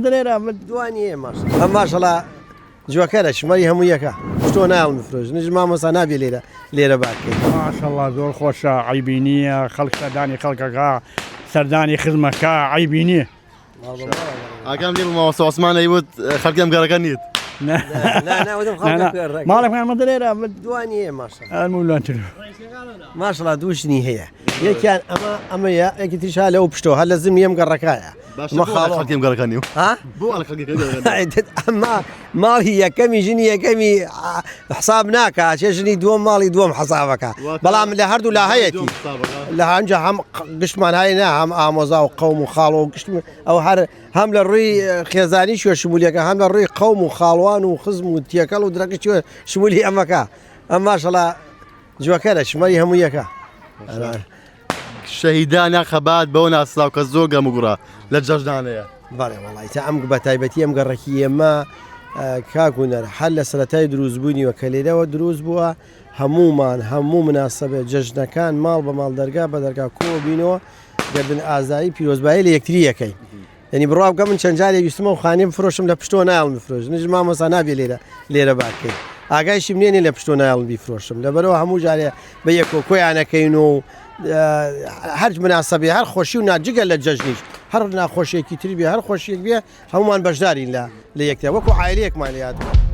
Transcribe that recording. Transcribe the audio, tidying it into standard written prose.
دەرێرا دوانی ئێمە ئەم ماشەڵا جوەکەرە شمەری هەموو یەکە شتۆ نایڵم بفرۆش نژ مامۆستا نابێ لێرە لێرە باکەی. ماشەڵا زۆر خۆشە عەیبی نییە خەڵک سەردانی خەڵکەکە سەردانی خزمەکە عەیبی نییە. ئاگام لێ بوو مامۆستا عوسمان ئەیوت خەڵکی ئەم گەڕەکە نیت. ماڵەکانمە دەرێرا دوانی هەیە ماشەڵا ئەمولاتر ماشەڵا دوو ژنی هەیە یەکیان ئەمە ئەمەیە یەکی تریش ها لەو پشتەوە هەر لە زمی ئەم گەڕەکایە باشە بۆ ئەڵێ خەڵکی ئەم گەڕەکە نیو ها بۆ ئەڵێ خەڵکی ئەم گەڕەکە نیو؟ ئەمە ماڵی یەکەمی ژنی یەکەمی حساب ناکا چێ ژنی دووەم ماڵی دووەم حسابەکە بەڵام لە هەردوو لا هەیەتی لە هەنجا هەم گشتمان هەیە نا هەم ئامۆزا و قەوم و خاڵ و گشت ئەو هەر هەم لە ڕووی خێزانی شوێ شمولیەکە هەم لە ڕووی قەوم و خاڵوان و خزم و تێکەڵ و درەکە شوێ شمولی ئەمەکە ئەم ماشەڵا جوەکەرە شمەری هەموو یەکە. شەهیدانە خەبات بەوە ناسراو کە زۆر گەم و گوڕە لە جەژنانەیە. بەڵێ وەڵی تا ئەم بە تایبەتی ئەم گەڕەکی ئێمە کاک هونەر هەر لە سەرەتای دروستبوونیوە کە لێرەوە دروست بووە هەموومان هەموو مناسبێت جەژنەکان ماڵ بە ماڵ دەرگا بە دەرگا کۆبینەوە گردن ئازایی پیرۆزبایی لە یەکتری یەکەین. یعنی بڕوا بکە من چەند جارێک ویستمە و خانیم فرۆشم لە پشتۆ نایڵم بفرۆش نژ مامۆستا نابێ لێرە لێرە باکەی ئاگایشیم نێنێ لە پشتۆ نایڵم بیفرۆشم لەبەرەوە هەموو جارێ بە یەکۆ کۆیانەکەین و هەر مناسبێ هەر خۆشی و ناجگە لە جەژنیش هەر ناخۆشیێکی تر بێ هەر خۆشیێک بێ هەمومان بەشدارین لە لە یەکتر وەکو عایلەیەکمان لە یاد بوو.